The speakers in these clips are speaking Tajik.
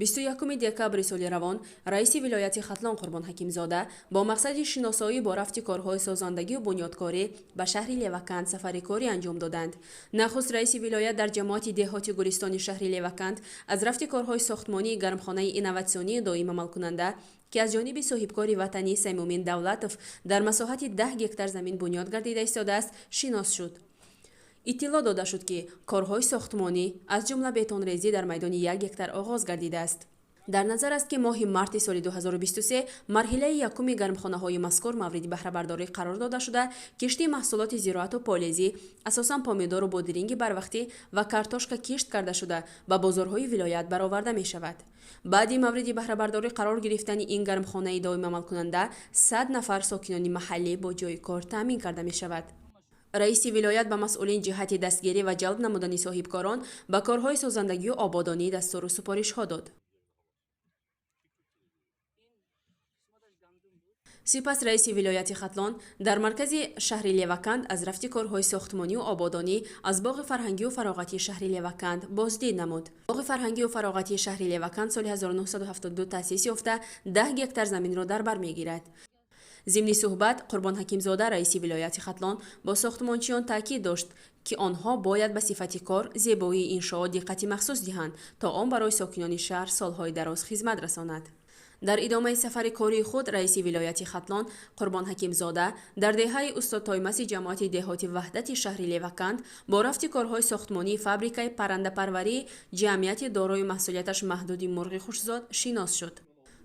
21 декабри соли равон раиси вилояти Хатлон Қурбон Ҳакимзода бо мақсади шиносоӣ бо рафти корҳои созандагию бунёдкорӣ ба шаҳри Леваканд сафари корӣ анҷом доданд. Нахуст раиси вилоят дар ҷамоати деҳоти Гулистони шаҳри Леваканд аз рафти корҳои сохтмонии гармхонаи инноватсионии доим амалкунанда, ки аз ҷониби соҳибкори ватанӣ Саймумин Давлатов дар масоҳати 10 гектар замин бунёд гардида истодааст, шинос шуд. Иттилоъ дода шуд, ки корҳои сохтмонӣ, аз ҷумла бетонрезӣ, дар майдони 1 гектар оғоз гардидааст. Дар назар аст, ки моҳи марти соли 2023 марҳилаи якуми гармхонаҳои мазкур мавриди баҳрабардорӣ қарор дода шуда, кишти маҳсулоти зироату полезӣ, асосан помидору бодиринги барвақтӣ ва картошка кишт карда шуда, ба бозорҳои вилоят бароварда мешавад. Баъди мавриди баҳрабардорӣ қарор гирифтани ин гармхонаи доимамалкунанда 100 нафар сокинони маҳаллӣ бо ҷойи кор таъмин карда мешавад. Раиси вилоят ба масъулин ҷиҳати дастгирӣ ва ҷалб намудани соҳибкорон ба корҳои созандагию ободонӣ дастуру супоришҳо дод. Сипас раиси вилояти Хатлон дар маркази шаҳри Леваканд аз рафти корҳои сохтмонию ободонӣ аз боғи фарҳангию фароғатии шаҳри Леваканд боздид намуд. Боғи фарҳангию фароғатии шаҳри Леваканд соли 1972 таъсис ёфта, 10 гектар заминро дар бар мегирад. Зимни суҳбат Қурбон Ҳакимзода, раиси вилояти Хатлон, бо сохтмончиён таъкид дошт, ки онҳо бояд ба сифати кор, зебоии иншоот диққати махсус диҳанд, то он барои сокинони шаҳр солҳои дароз хизмат расонад. Дар идомаи сафари кории худ раиси вилояти Хатлон Қурбон Ҳакимзода дар деҳаи Устодтоймаси ҷамоати деҳоти Ваҳдати шаҳри Леваканд бо рафти корҳои сохтмонии фабрикаи паррандапарварии ҷамъияти дорои масъулияташ маҳдуди «Мурғи хушзод» шинос шуд.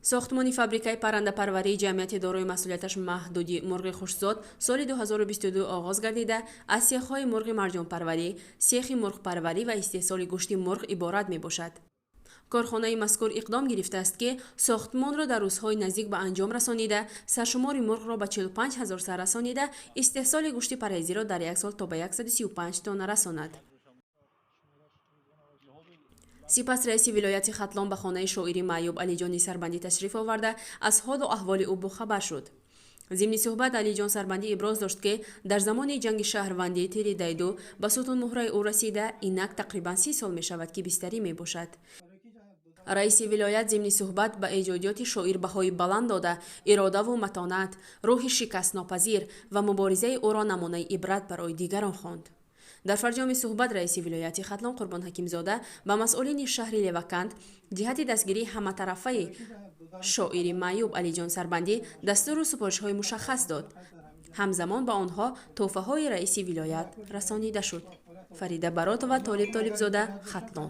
Сохтмони фабрикаи паррандапарварии ҷамъияти дорои масъулияташ маҳдуди «Мурғи хушзод» соли 2022 оғоз гардида, аз сехҳои мурғи марҷонпарварӣ, сехи мурғпарварӣ ва истеҳсоли гӯшти мурғ иборат мебошад. Корхонаи мазкур иқдом гирифтааст, ки сохтмонро дар рӯзҳои наздик ба анҷом расонида, саршумори мурғро ба 45 ҳазор сар расонида, истеҳсоли гӯшти парезиро дар як сол то ба 135 тонна расонад. Сипас раиси вилояти Хатлон ба хонаи шоири маъюб Алиҷони Сарбандӣ ташриф оварда, аз ҳолу аҳволи ӯ бохабар шуд. Зимни суҳбат Алиҷон Сарбандӣ иброз дошт, ки дар замони ҷанги шаҳрвандӣ тири дайду ба сутунмуҳраи ӯ расида, инак тақрибан 30 сол мешавад, ки бистарӣ мебошад. Раиси вилоят зимни суҳбат ба эҷодиёти шоир баҳои баланд дода, иродаву матонат, рӯҳи шикастнопазир ва муборизаи ӯро намунаи ибрат барои дигарон хонд. Дар фарҷоми суҳбат раиси вилояти Хатлон Қурбон Ҳакимзода ба масъулини шаҳри Леваканд ҷиҳати дастгирии ҳаматарафаи шоири маъюб Алиҷон Сарбандӣ дастуру супоришҳои мушаххас дод. Ҳамзамон ба онҳо тӯҳфаҳои раиси вилоят расонида шуд. Фарида Баротова, Толиб Толибзода, Хатлон.